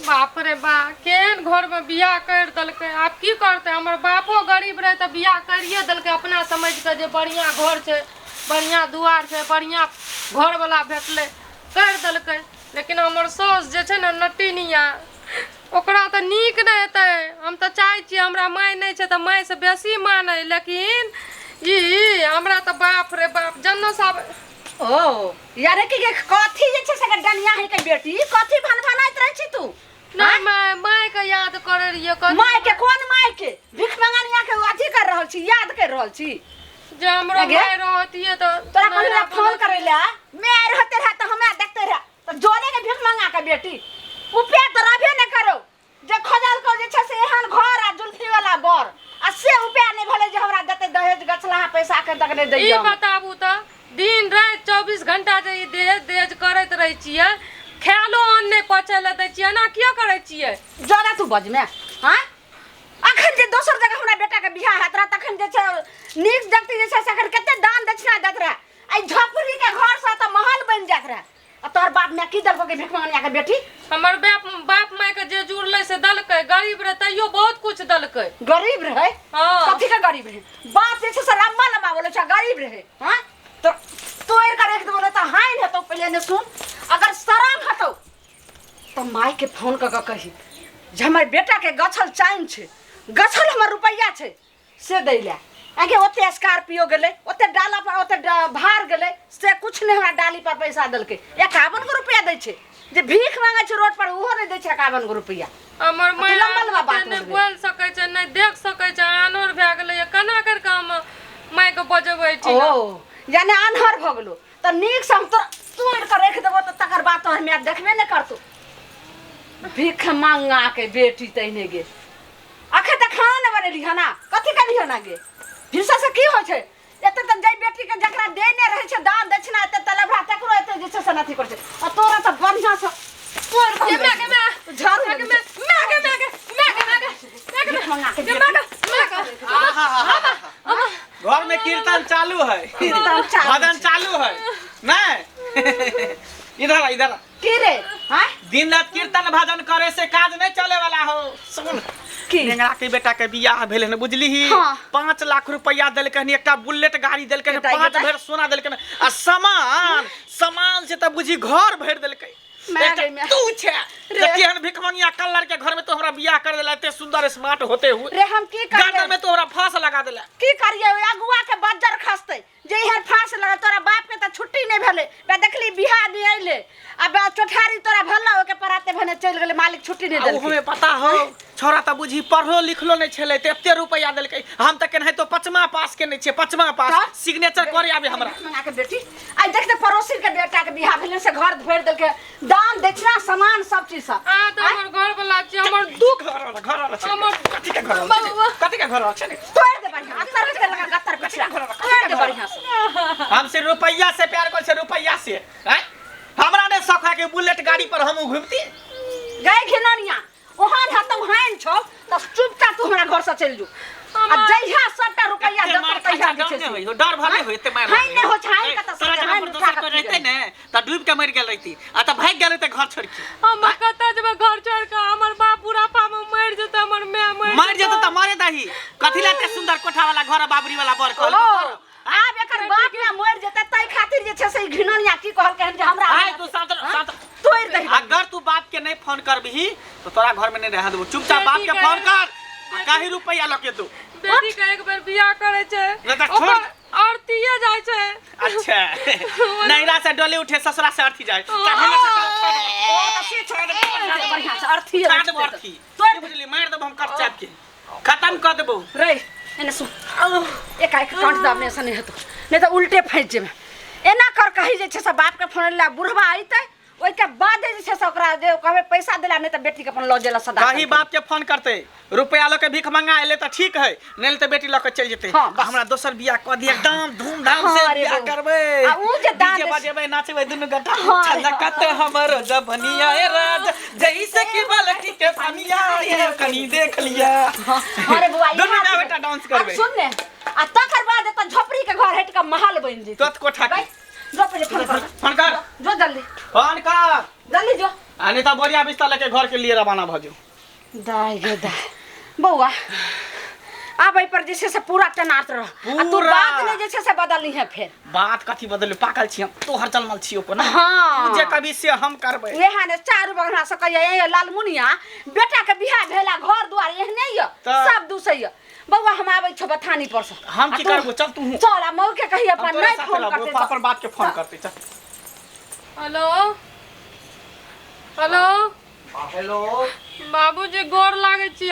बाप रे बा, केहन घरमे बियाह करि देलकै। आब की करतै, हमर बापो गरीब रहै तऽ बियाह करिए देलकै अपना समझि कऽ जे बढ़िआँ घर छै, बढ़िआँ दुआर छै, बढ़िआँ घरवला भेटलै, करि देलकै। लेकिन हमर साउस जे छै ने नटिनिया, ओकरा तऽ नीक नहि हेतै। हम तऽ चाहै छियै, हमरा माय नहि छै तऽ मायसँ बेसी मानै, लेकिन ई हमरा तऽ बाप रे बाप जन्नो साहब। ओ यारे कि के कथी जे छै से डनिया है के बेटी, कथी भनभनाइत रहै छी तू? नहि माय, माय के याद करे रहियै। कथी माय के? कोन माय के? भीख मंगनिया के अथी कर रहल छी, याद कर रहल छी जे हमरो लगे? माय रहतियै तऽ तोरा कहली नैहरा फोन करे ले, मैं रहते रह तऽ हमरा देखते रह तऽ जोरे के भीख मंगा के बेटी उपे तऽ रहबे नहि करो जे खोजल को जे छै से एहन घर आ जुल्फी वाला बर आ से उपे नहि भेलै जे हमरा देतै दहेज गछलाहा पैसा एखन तक नहि ई दैया। बताबू तऽ दिन राति 24 घंटा जे ई दहेज दहेज करैत रहै छियै, खायलो अन्न नहि पचै लए दै छियै, एना किया करै छियै? ज्यादा तू बजमे हाँ, अखन जे दोसर जगह हमरा बेटा के बियाह हैत रह तखन जे छै नीक जगती जे छै से अखन कते दान दक्षिणा दैत रहे, एहि झोपड़ी के घर से तऽ महल बनि जाइत रहे। आ तोहर बाप माय की देलको के भीख मंगनिया के बेटी? हमर बाप बाप माय के जे जुड़लै से देलकै, गरीब रहे तैयो बहुत कुछ देलकै। गरीब रहे? हाँ। कथी के गरीब रहे? बाप जे छै से लम्बा लम्बा बोले छै गरीब रहे। हाँ तो तोड़ के रख देबो, तऽ हाइन हेतौ। पहिले ने सुन, अगर शरम हेतौ तऽ माय के फोन कऽ के कही जे हमर बेटा के गछल चाइन छै, गछल हमर रुपैआ छै से दै लए। आगे ओते स्कॉर्पियो गेलै, ओते डाला पर ओते भार गेलै, से कुछ नहि हमरा डाली पर पैसा देलकै। 51 गो रुपैआ दै छै, जे भीख मांगै छै रोड पर ओहो नहि दै छै 51 गो रुपैआ। हमर तू माय लम्बा लम्बा बात नहि बजबै। बोलि सकै छै, नहि देख सकै छै, आनर भए गेलै। केना करि कऽ हम मायके बजेबै? ओ यानी आन्हर भऽ गेलो तऽ नीक से हम तोरा तोड़ि कऽ राखि देबो तऽ तकर बाद तोहर माय देखबे नहि करतौ। भीख मांगा के बेटी तहिने गे, अखन तक खाना नहि बनेली हन, कथी केली हन गे? हिस्सा से की होइ छै? एते तऽ जाहि बेटी के जकरा देने रहै छै दान दक्षिणा एते तलबरा तकरो एते जे छै से अथी करै छै, आ तोरा तऽ बढ़िआँ से तोड़ि कऽ गे माय गे माय, झाड़ू गे माय, माय गे माय गे माय गे माय गे माय गे भीख मंगा के गे माय गे माय गे। घर में कीर्तन चालू है, कीर्तन चालू भजन छै। चालू है। नहीं इधर आ, इधर आ। की रे? हाँ दिन रात कीर्तन भजन करे से काज नहीं चले वाला हो। सुन की? नेंगरा के बेटा के बियाह भेल हन, बुझली ही? हाँ। 5 लाख रुपया देलकै हन, एकटा बुलेट गाड़ी देलकै हन, बेटा, 5 बेटा। भरि सोना देलकै हन, आ सामान सामान से तऽ बुझी घर भरि देलकै। मैं एकटा गई मैं। तू छे रे। जे केहन भिखमंगिया कल्लर के घर में तो हमरा बियाह कर देला, एते सुंदर स्मार्ट होते हुए रे हम की गार्डन करिए में तो हमरा फांस लगा देला। की करिए, ओहि अगुआ के बज्जर खसतै जे इहर फांस लगा। तोरा बाप के तऽ छुट्टी नहि भेलै बे, देखली बियाह नहि अयलै आ बे चौठारी तोरा भेलौ, ओहिके पराते भने चलि गेलै मालिक, छुट्टी नहि आ देलकै। ओहोमे पता हो छोरा तऽ बुझी पढ़लो लिखलो नहि छलै तऽ एते रुपैआ देलकै। हम तऽ केनाहितो पचमा पास केने छियै, पचमा पास, तऽ? सिग्नेचर करे आबे हमरा। मंगा के बेटी आइ देख ते पड़ोसी के बेटा के बियाह भेलै से घर भरि देलकै दान दक्षिणा सामान सब चीज सब। अहाँ तऽ हमर घरवला छी, हमर दुख घर वाला, घर वाला छै। हमर कथी के घर वाला छै? कथी के घर वाला छै? तोड़ दे बढ़िया अत्तर के लगा गत्तर पिछड़ा तोड़ दे बढ़िया से। हम से रुपैया से प्यार कर छै, रुपैया से। आँय? हमरा नहि शौक है कि बुलेट गाड़ी पर हम घूमती। गई घिनौनिया, ओहन हतौ हाइन छौ तऽ चुपचाप तू हमरा घर से चलि जो आ जहिया सबटा रुपैआ एते देतौ मार खाइ तहिया छै, जे छै डर नहि से। होइ हो, डर भले होइ, एते मार हाइन नहि होइ छै, हाइन कतऽ तोरा से जगह हाइन पर उठा दोसर कऽ कोइ पी रहितै गेलै। ने तऽ डूबि के मरि गेल रहिती आ तऽ भागि गेल रहितै घर छोड़ि के। हम कतऽ जेबै घर छोड़ि कऽ? हमर बाप बुढ़ापा मे मरि जेतै, हमर माय मरि मरि जेतै तऽ मरे दही, कथी लए एते सुन्दर कोठा वाला घर आ बाबरी वाला बर ओ कहल। आब एकर बाप ने मरि जेतै ताहि खातिर जे छै से ई घिनौनिया की कहलकै हन जे हमरा आइ तू शांत रह, शांत रह। तोड़ि दही। अगर तू बाप के नहीं फोन करबिही तो तोरा घर में नहीं रह देबो। चुपचाप बाप के फोन कर आ काहे रुपया लऽ के दू। बेटी के एक बेर बियाह करै छै नहि तऽ छोड़। ओकर आरतीये जाइ छै। अच्छा नैहरा से डोली उठे ससुरा से अर्थी जाए। ओ तऽ से छोड़ दे बढ़िया से अर्थी काट देबो अर्थी तोड़ नहीं बुझली, मार देबो हम कट चाप के खत्म कर देबो। रे एने सुन, एकाएक कांट दाबने से नहीं हेतौ, नहीं तऽ उल्टे फँसि जेबै। एना कर कही जे छै से बापके फोन ला बुढ़वा अयतै ओहिके बाद जे छै से ओकरा जे कहबै पैसा देला, नहीं तऽ बेटीके अपन लऽ जेला सदा। कही बाप के फोन करते रुपया लऽ के भीख मंगा एले तऽ ठीक है, नहीं तऽ बेटी लऽ के चलि जेतै। हाँ, बस। हमरा दोसर बियाह कऽ दिअ, एकदम धूमधाम से हाँ रे बियाह बौआ। करबै, आ ऊ जे दान डीजे दै छै- बजेबै, नाचबै दुनू गट्टा। हाँ रे। छलकत हमर जबनिया ए राज जैसे कि बालकी के पनिया ए कनी देख लिया। अरे बौआ, दुनू इएह माय बेटा डांस आब करबै। सुन ने, आ तकर बाद एतऽ झोपड़ी के घर हटि कऽ महल बनि जेतै। तोत कोठा के जो पहिले फोन कर। फोन कर। जो जल्दी फोन कर जल्दी जो। आ नहीं तो बोरिया बिस्तर लेके घर के लिए रवाना भऽ जो। दाय गे दाय, बौआ आब एहि पर जे छै से पूरा टनात रह आ तू पूरा। बात नहि जे छै से बदलनी है फेर। बात कथी बदलू, पाकल छी हम, तोहर जन्मल छियो कोना। हाँ। तू जे कभी से हम करबै। वएह ने चारू बगल हमरा सब कहैया, ए लालमुनिया बेटा के बियाह भेला घर दुआर एहने यऽ, तऽ- सब दूसैया। बौआ हम आबै छौ बथानी पर से। हम आ की तू- करबो, चल तू। चल आ मऊ के कही हम अपन तोरे नहीं साथे फोन रहबो, करते। अपन बाप के फोन करते चल। Hello hello. हेलो बाबूजी गोर लागै छी।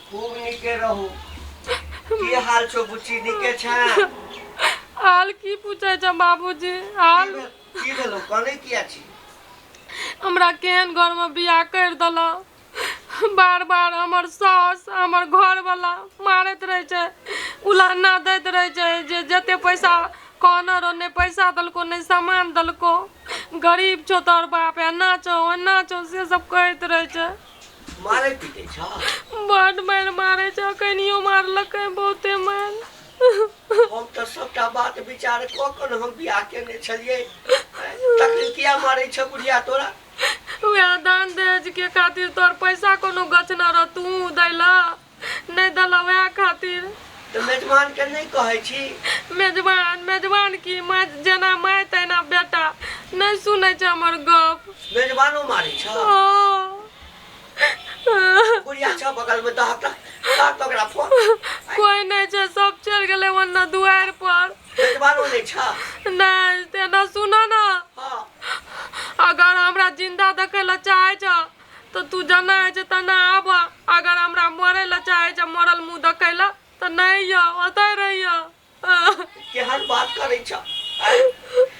खूब नीके रहू। की हाल छौ बुच्ची, नीके छै? हाल की पूछै छ बाबूजी, हाल की भेलौ, कनै किया छी? हमरा केहन घरमे बियाह करि देलक, बार बार हमर सास हमर घरवला मारैत रहै छै, उलाहना दैत रहै छै जे जते पैसा कहने रहो नहि पैसा देलको नहि सामान देलको, गरीब छौ तोहर बाप, एना छौ ओना छौ, से सब कहैत रहै छै। मारै पीटै छ? बड मारि मारै छै, कनियो मारलकै बहुते मारि। हम तऽ सबटा बात विचार कऽ कऽ ने हम बियाह केने छलियै, तखन किया मारै छ बुढ़िया तोरा? वएह दान दहेज के खातिर, तोहर पैसा कोनो गछने रह तू दैला नहि देला वएह खातिर। तऽ मेजबान के नहि कहै छी? मेजबान मेजबान की, माय जेना माय तहिना बेटा, नहि सुनै छै हमर गप। मेजबानो मारै छ? हँ। बुढ़िया छ बगल में, दहक तऽ ओकरा फोन। कोई नहि छै, सब चलि गेलै ओन्ने दुआरि पर। मेजबानो नहि छ? नहि। तेना सुन ने। हाँ। अगर हमरा जिंदा देखै लए चाहै छ तऽ तू जेना होइ छै तेना आब, अगर हमरा मरै लए चाहै छ मरल मुँह देखै लए तऽ नहि यऽ, ओतहि रहियऽ। केहन बात करै छ? आँय?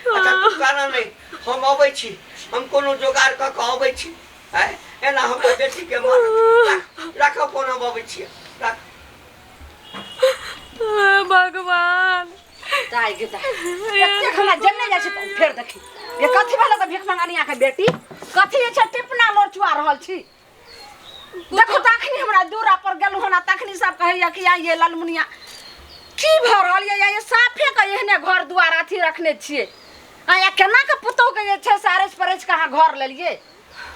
अच्छा तू काना नहि, हम अबै छी, हम कोनो जोगाड़ कऽ कऽ अबै छी। आँय, एना हमरा बेटी के मारत? राख फोन, हम अबै छी, राख। हे भगवान। दाय गे दाय, एतेक हमरा जन्ने जाइ छै तऽ फेर देखी ये कथी भेल तऽ भीख मंगानिया के बेटी कथी जे छै टिपना लोर चुआ रहल छी। देखो तऽ अखनी हमरा दूरा पर गेलहुँ हन आ तखनी सब कहैया कि आइ ये ललमुनिया की भऽ रहल ये, ये साफे के एहने घर दुआर अथी रखने छियै आ या केना के पुतोह के जे छै से अरैच परैच के अहाँ घर लेलियै।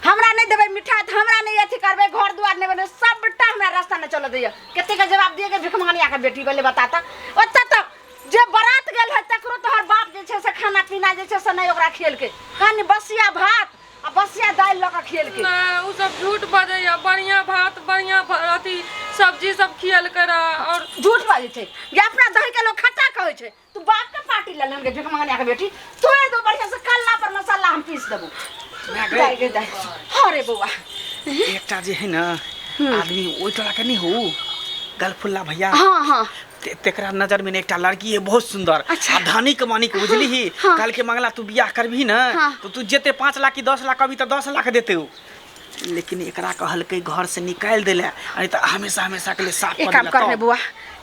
हमरा नहि देबै मिठाइ तऽ हमरा नहि अथी करबै, घर दुआर नहि बनेबै, सबटा हमरा रास्ता नहि चलऽ दैया। कतेक जवाब दिए के भीख मंगनिया के बेटी भेलै बता तऽ। ओतऽ तऽ जे बारात गेल है तकरो तोहर बाप जे छै से खाना पीना जे छै से नहि ओकरा खियलकै, कनि बसिया भात आ बसिया दालि लऽ कऽ खियलकै। नहि, ओ सब झूठ बजैया, बढ़िया भात बढ़िया अथी सब्जी सब खियलकै रह। और झूठ बाजै छै ये, अपना दही के लोग खट्टा कहै छै। तू बाप के पार्टी ले लेंगे भीख मंगनिया के बेटी, तोड़ दो बढ़िया से कल्ला पर मसाला हम पीस देबो। दाइ गे दाइ, हाँ रे बौआ। एकटा जे है ना आदमी ओहि टोला के नहीं हो, गलफुल्ला भैया। हाँ हाँ। तेकरा नजर में ने एकटा लड़की है बहुत सुंदर। अच्छा। आ धनिक मानिक बुझली ही। हाँ। कल के मंगला तू बियाह करबही ना। हाँ। तो तू जेते 5 लाख की 10 लाख अभी तो 10 लाख देते हो, लेकिन एकरा कहलकै घर से निकालि देले, अरे तऽ हमेशा हमेशा के लिए साफ एक कर काम देले करने तब। बौआ,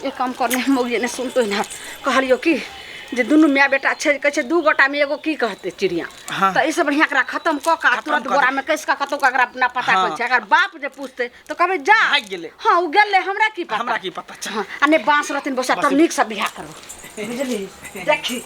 एक काम करने, मौगी ने सुनतो ना। कहलियो कि जे दुनू माय बेटा छै, कहै छै दू गोटा में एगो की कहते चिड़िया। हाँ। तऽ एहिसँ बढ़िया एकरा खत्म कऽ कऽ आ खत्म तुरंत कऽ बोरा दे। में कसि कऽ कतौ कऽ एकरा अपना पता हाँ। करै छै। अगर बाप जे पूछतै तऽ कहबै जा भागि गेलै। हाँ ओ गेलै, हमरा की पता, हमरा की पता। चल। हाँ, आ नहि बाँस रहथिन बौसा तब नीकसँ बियाह करबो, बुझली? देखी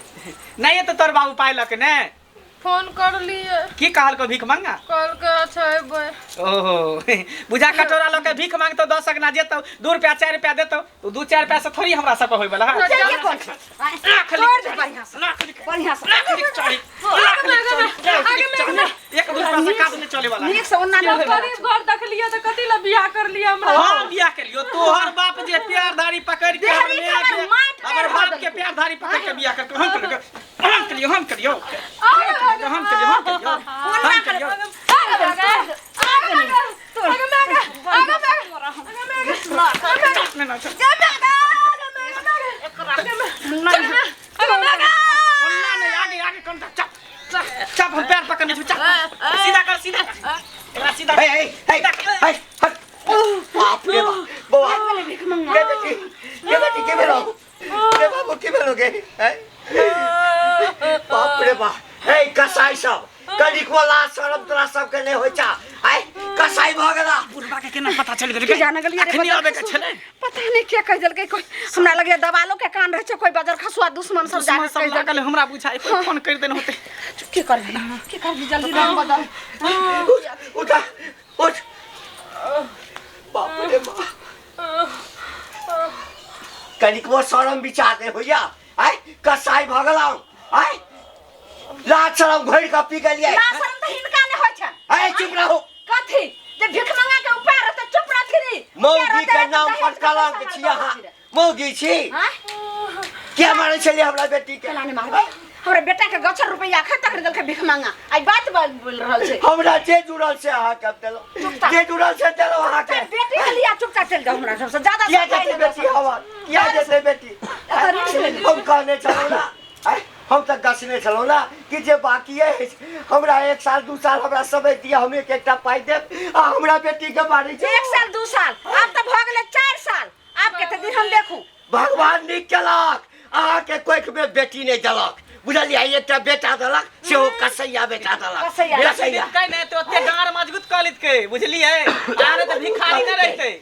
नहि तऽ तोहर बाबू पाइ लऽ के ने फोन करलियै। की कहलको भीख मांगा? कहलकै अच्छा अयबै। ओहो बुझा कटोरा लऽ के भीख मांगतो 10 अगना जेतौ, 2 रुपया 4 रुपया देतौ, तो 2 4 रुपया से थोड़ी हमरा सबके होय वाला है। चल, ये कोन छै? लाख लिख तोड़ दे बढ़िया से, लाख लिख बढ़िया से। लाख लिख चढ़ी, लाख लिख चढ़ी, लाख लिख चढ़ी। एक 2 रुपया से काज नहीं चले वाला है। नीक से ओना नहि होय वाला। गरीब घर देखलियै तऽ कथी लए बियाह करलियै हमरा? हाँ बियाह करियो, तोहर बाप जे प्यार धारी पकड़ के हमर देहरी माय हमर के माटि हमर नहि बाप रहल। के प्यार धारी पकड़ के बियाह कर, हम करियो हम करियो हम करियो हम करियो हम करियो हम करियो। नहीं, नहीं, चल। ओन्ना नहीं, आगे आगे कौन था? चप चप, हम पैर पकड़ने छू, चप सीधा कर, सीधा एकरा सीधा। हे हे हे हे हट। बाप रे बाप बौआ, के बेटी, के बेटी, के भेलो के बाबू, की भेलो गे? हैं? बाप रे बाप, हे कसाई सब कनिको लाज शरम तोरा सबके नहि होइ छा? आय कसाई भऽ गेला। बुढ़बा के केना पता चलि गेलै? की जाने गेलियै रे, अखनी बजर आबे के खसुआ। छलै। पता नहि के कहि देलकै कोई, हमरा लगैया दबालो के कान रहै छै, कोई बजर खसुआ दुश्मन सब दुश्मन जाके सब कहि देलकै। लागल हमरा बुझाइ कोई फोन करि देने होतै। की करबी, की करबी, जल्दी रंग बदल। उठा, उठ। बाप रे बाप, कनिकबो शरम विचार नहि होइया। आय कसाई भऽ गेलहुँ, आय लाज शरम घोरि कऽ पी गेलियै। लाज शरम तऽ हिनका नहि होइ छनि। आय चुप रहू। कथी जे भिख मंगा के उपाय रहतै, चुप रहथिन ई। मौगी के नाम पर कलंक छी अहाँ, मौगी छी। किया मारै छलियै हमरा बेटी के? केना नहि मारबै? हमरा बेटा के गछर रुपैआ एखन तक नहि देलकै भिख मंगा। आइ बात बोल रहल छै। हमरा जे जुड़ल से अहाँके हम देलहुँ, जे जुड़ल से देलहुँ अहाँके। बेटी के लिया चुपचाप चलि जाउ हमरा सबसँ ज्यादा। किया जेतै बेटी हमर? किया जेतै बेटी? हम कहने छलहुँ ना, हम तऽ गछने छलहुँ ना कि जे बाकी अछि हमरा 1 साल 2 साल हमरा समय दिअ, हम एक एकटा पाइ देब आ हमरा बेटी के मारै छै। 1 साल 2 साल, आब तऽ भऽ गेलै 4 साल। आब कते दिन हम देखू। भगवान नीक केलक अहाँके कोखिमे बेटी नहि देलक, बुझलियै? एकटा बेटा देलक, सेहो कसैया बेटा देलक। कसैया। कसैया। कै नहि तऽ ओते डाँड़ मजबूत कऽ लेतकै, बुझलियै? आरे तऽ भिखारी नहि रहतै,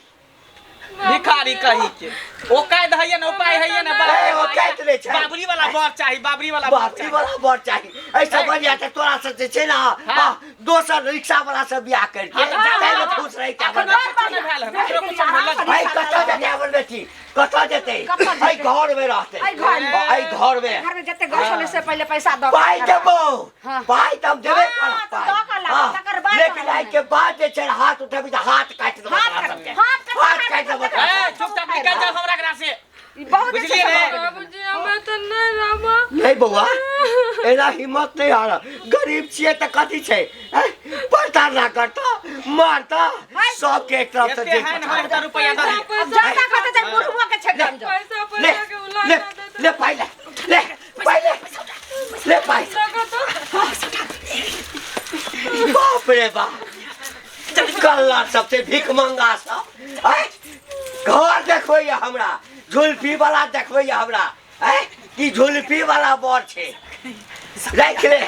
भिखारी कही के ओ कायद हइए ने, उपाय हइए ने। ए, ओ कायद नहि छै। बाबरी वाला बर चाही, बाबरी वाला बर बाबरी चाही। वाला बर चाही। ऐसा बढ़िया तऽ तोरा से जे छै ना, हाँ। दोसर रिक्शा वाला से बियाह करके हाँ, तऽ जा, ताहिमे जा, खुश रही। एखन किछो नहि भेल हन, एखनो किछो नहि भेल। भाई कतऽ जेतै हमर बेटी? कतऽ जेतै? कतऽ जेतै? एहि घर में रहतै, एहि घर में। एहि घर में। घर में जते गछ होलै से पहिले पैसा दऽ पाइ देबो, हाँ। पाइ तऽ हम देबे हाँ, करब तऽ पाइ। दऽ कऽ लाबऽ, हाँ, तकर बाद लेकिन दऽ आइ के बाद जे छै हाथ उठेबी तऽ हाथ काटि देबो हाथ तोरा काटि- सबके। हाथ काटि- हाथ काटि देबो तोरा ए, चुपचाप निकल जाओ हमरा घरा से। ई बहुत अच्छा बुझलियै ने? भऽ गेलै। बाबूजी, हमे तऽ नहि रहब। नहीं बौआ, एना हिम्मत नहीं हार। गरीब छियै तऽ कथी छै? हैं? प्रताड़ना करता, मारता, सबके एक तरफ से एते जेल है पठा ने, देता। रुपैआ दऽ दियौ। अब ज्यादा कहते छै बुढ़बो के छै गंज। पैसा ले पैसा के उला ले ले पाइ ले, ले पाइ ले, ले पाइ। बाप रे बाप, कल्ला सबसे भीख मंगा सब। आँय? घर देखबैया हमरा, झुलफी वाला देखबैया हमरा। आँय? की झुलफी वाला बर छै? राखि ले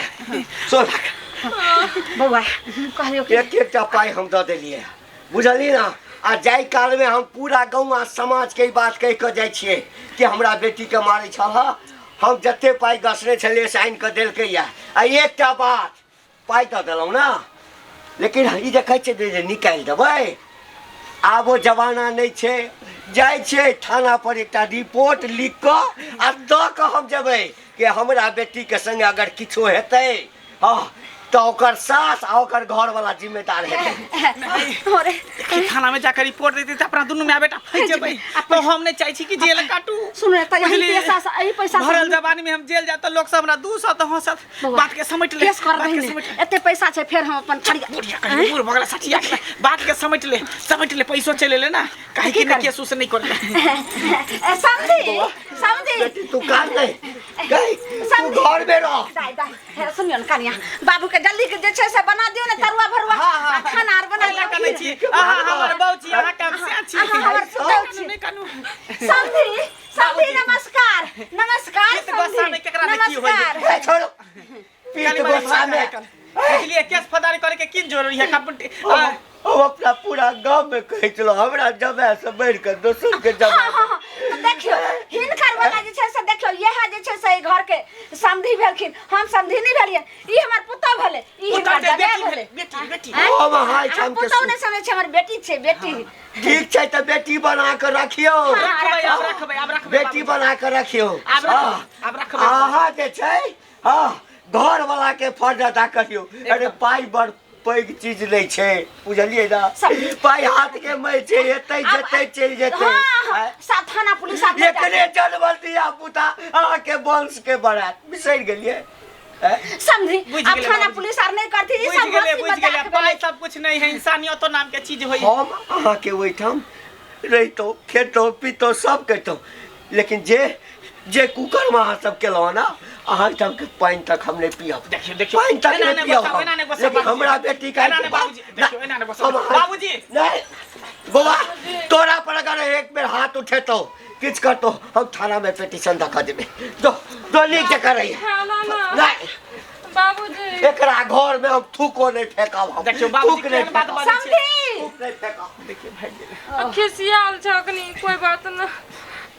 सुन। बौआ कहलियौ कि एक एकटा पाइ हम दऽ देलियै, बुझलियै ना? आ जाय कालमे हम पूरा गाँव समाजके ई बात कहि कऽ जाइ छियै कि हमरा बेटीके मारै छल। हम जते पाइ गसने छलियै से आनि कऽ देलकै यऽ। आ एकटा बात, पाइ दऽ देलहुँ ने, लेकिन ई जे कहै छियै जे निकालि देबै, आब ओ जमाना नहि छै। जाइ छियै थाना पर, एकटा रिपोर्ट लिख कऽ आ दऽ कऽ हम जेबै कि हमरा बेटीके संगे अगर किछो हेतै, हँ, तऽ ओकर सास आ ओकर घरवाला जिम्मेदार हेतै। अरे थाना में जाकर रिपोर्ट देते तऽ अपना दुनू माय बेटा फंसि जेबै, तऽ हम नहि चाहै छी कि जेल काटू। सुनू ने, तऽ यही बुझलियै? पैसा से, एही पैसा से भरल जवानी में हम जेल जाए तऽ लोग सब हमरा 200 तऽ हंसत। बौआ, बात के समेट ले, केस कर बात के दही समेट ने, ले। एते पैसा छै, फेर हम अपन फरिया बुढ़िया कहीं बूढ़ भऽ गेला, सठिया गेला। बात के समेट ले, समेट ले, पैसो चलि एलै ना। काहे कि नहि केस उस नहि करले। ए, समझी समझी। बेटी तू कान नहीं गई, तू समझी। घर में रह। दाइ दाइ, हे, सुनियौ ने कनिया, बाबू के जल्दी के जे छै से बना दियौ ने तरुआ भरुआ आ खाना आर बना अहाँ दियौ। कनै छी? अहाँ हमर बहू छी, अहाँ के हम सएह छी। अहाँ हमर पुतहु छी। नहि कानू। समधी समधी, नमस्कार नमस्कार। पीत गोस्सा में केकरा ने की होइए। नमस्कार। ए, छोड़ो पीठ काली मारी गुस्सा में। बुझलियै, केस फौजदारी करे के की जरूरी है? हम हम अपना पूरा गांव में कहै छलहुँ हमरा जमाय से बढ़ि कऽ दोसर के हाँ जमाय। हाँ हाँ, तऽ देखियौ हिनकर वाला जे छै से देखियौ, इएह जे छै से एहि घर के समधी भेलखिन, हम समधी नहि भेलियै। ई हमर पुतहु भेलै, ई हिनकर पुतहु जमाय बेटी भेलै। भेलै, बेटी बेटी। आँय? हम अहाँ अहाँ एहिठाम के पुतहु नहि समझै छै, हमर बेटी छै, बेटी। ठीक छै, तऽ बेटी बना कऽ रखियौ। रखबै, आब रखबै, आब रखबै। बेटी बना कऽ रखियौ। आब रखबै, हाँ। आब रखबै। अहाँ जे छै, हँ, घर वाला के फर्ज अदा करियौ। अरे पाइ बड़ पैघ चीज नहि छै, बुझलियै ना? सब- पाइ हाथ के मै छै, एतै जेतै चलि जेतै। हाँ हाँ आँय? साथ थाना पुलिस आर नहि एकरे जनमल धिया पुता अहाँके वंश के बढ़ायत, बिसरि गेलियै? आँय? समझी बुझि अब गेलै थाना बाबूजी। पुलिस आर नहीं करती, ई बुझि सब गेलै, हंसी बुझि गेलै। मजाक पाइ भेलै। सब कुछ नहीं है, इंसानियतो नाम के चीज होई। हम अहाँके ओहिठाम रहितहुँ, खेतहुँ पीतहुँ, सब करितहुँ, लेकिन जे जे कुकर्म अहाँ सब केलहुँ ना, अहाँ ठामके पानि तक हम नहि पियब। देखियौ देखियौ, पानि तक एना नहि नहि पियब गोसा, हम। एना नहि गोसा लेकिन बाबूजी। हमरा बेटी का एना नहि बाबूजी, देखियौ, एना नहि गोसा। हम अहाँ- बाबूजी। नहीं बौआ, तोरा पर अगर एक बेर हाथ उठेतौ, किछु करतौ, हम थाना में पिटीशन दखा देबै। दो दो नीक जकाँ रहिए। खाना ना। नहीं। बाबूजी, एकरा घर में हम थूको नहीं फेंकब हम। देखियौ बाबूजी, थूक नहीं केहन बात फेंकब। बाजै छियै। समझी थूक नहीं फेंकब। देखियौ, भागि गेलै। खिसियाल छै अखनी, कोई बात ना।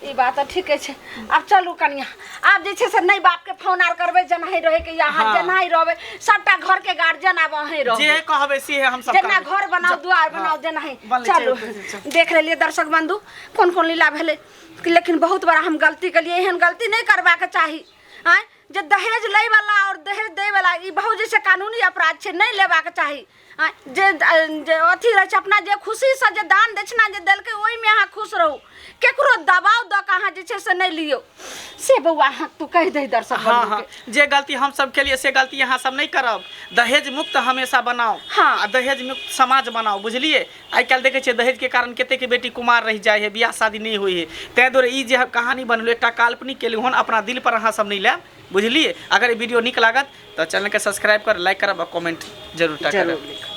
ई बात तऽ ठीके छै। आब चलू कनिया, आब जे छै से नहि बाप के फोन आर करबै, जेनाही रहै के अहाँ जेनाही रहबै, सबटा घर के गार्जियन आब अहीं रहबै। जे कहबै से हम सब जेना करबै। घर बनाउ, दुआर बनाउ, जेनाही। बनलै, चलू चलू, चलू। देख लेलियै दर्शक बंधु कोन कोन लीला भेलै, लेकिन बहुत बड़ा हम गलती केलियै। एहन गलती नहि करबाक चाही। आँय, जे दहेज लै वाला और दहेज दै वाला ई बहुत जे छै कानूनी अपराध छै, नहि लेबाक चाही। आँय, जे जे अथी रहै छै अपना जे खुशीसँ जे दान दक्षिणा जे देलकै ओहिमे अहाँ खुश रहू, केकरो दबाव दऽ कऽ अहाँ जे छै से नहि लियौ। से बौआ अहाँ तू कहि दही दर्शक हाँ बंधुके। हाँ, जे गलती हम सब केलिए से गलती अहाँ सब नहीं करब। दहेज मुक्त हमेशा बनाओ। आ दहेज मुक्त समाज बनाओ, बुझलिए? आइ काल्हि देखै छियै दहेज के कारण कते के बेटी कुमार रहि जाइ है, बियाह शादी नहीं होइ है। ताहि दुआरे ई जे कहानी बनलो एकटा काल्पनिक केलहुँ हन, अपना दिल पर अहाँ सब नहीं लेब, बुझलिए? अगर ई वीडियो नीक लागत तऽ चैनल के सब्सक्राइब कर, लाइक करब आ कमेंट जरूर टा करब। जरूर लिखब।